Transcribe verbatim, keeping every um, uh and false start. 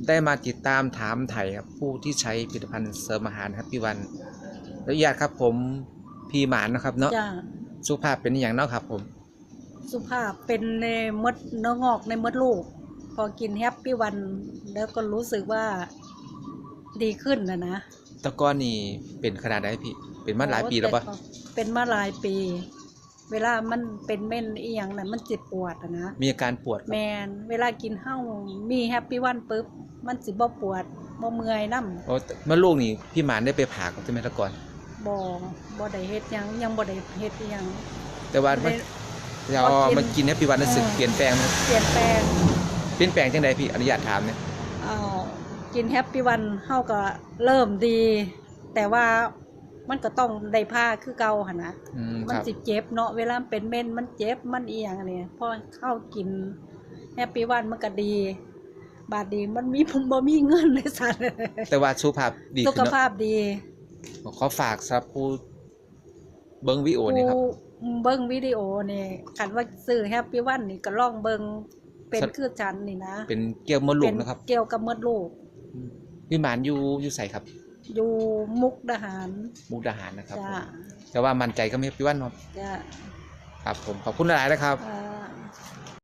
ได้มาติดตามถามไถ่ครับ ผู้ที่ใช้ผลิตภัณฑ์เสริมอาหารแฮปปี้วัน อนุญาตครับผม พี่หมานนะครับเนาะ จ้า สุขภาพเป็นอย่างเนาะครับผม สุขภาพเป็นในมดเนื้องอกในมดลูก พอกินแฮปปี้วันแล้วก็รู้สึกว่าดีขึ้นนะนะ แต่ก่อนนี่เป็นขนาดไหนพี่ เป็นมาหลายปีแล้วปะ โอ้แต่ก็เป็นมาหลายปี เวลามันเป็นเมนอีหยังน่ะมันเจ็บปวดอะนะ มีอาการปวดครับ แมนเวลากินเฮามีแฮปปี้วันปุ๊บ มันสิบ่ปวดบ่เมื่อยนำ โอ้แต่เมื่อลูกนี่พี่หมานได้ไปผ่ากับใช่ไหมแต่ก่อน บ่บ่ได้เฮ็ดหยังยังบ่ได้เฮ็ดอีหยัง แต่ว่า ไม่ เดี๋ยว พอกิน มากินแฮปปี้วันรู้สึก เออ เปลี่ยนแปลงไหม เปลี่ยนแปลง เปลี่ยนแปลงจังไดพี่ อนุญาตถามเนี่ย เอ่อกินแฮปปี้วันเฮาก็เริ่มดี แต่ว่ามันก็ต้องได้ผ่าคือเก่าหั่นนะ อืม มัน ครับ สิเจ็บเนาะเวลามันเป็นเมนมันเจ็บมันอีหยังเนี่ยพอเฮากินแฮปปี้วันมันก็ดี บาดนี้มันมี บ่มีเงินเลยสัน แต่ว่าสุขภาพดี สุ ขึ้นเนาะ ขภาพดี ขอฝากสำหรับผู้เบิ่งวิดีโอนี่ครับ ผู้เบิ่งวิดีโอนี่คันว่าซื้อแฮปปี้วันนี่ก็ลองเบิ่งเป็น สัต คือฉันนี่นะ เป็นเกี่ยวมดลูกนะครับ เกี่ยวกับมดลูก พี่หมานอยู่อยู่ใสครับ อยู่มุกดาหาร มุกดาหารนะครับ จ้า ผมแต่ว่ามั่นใจก็มีแฮปปี้วันครับ จ้า ครับผมขอบคุณหลายๆนะครับ อ่า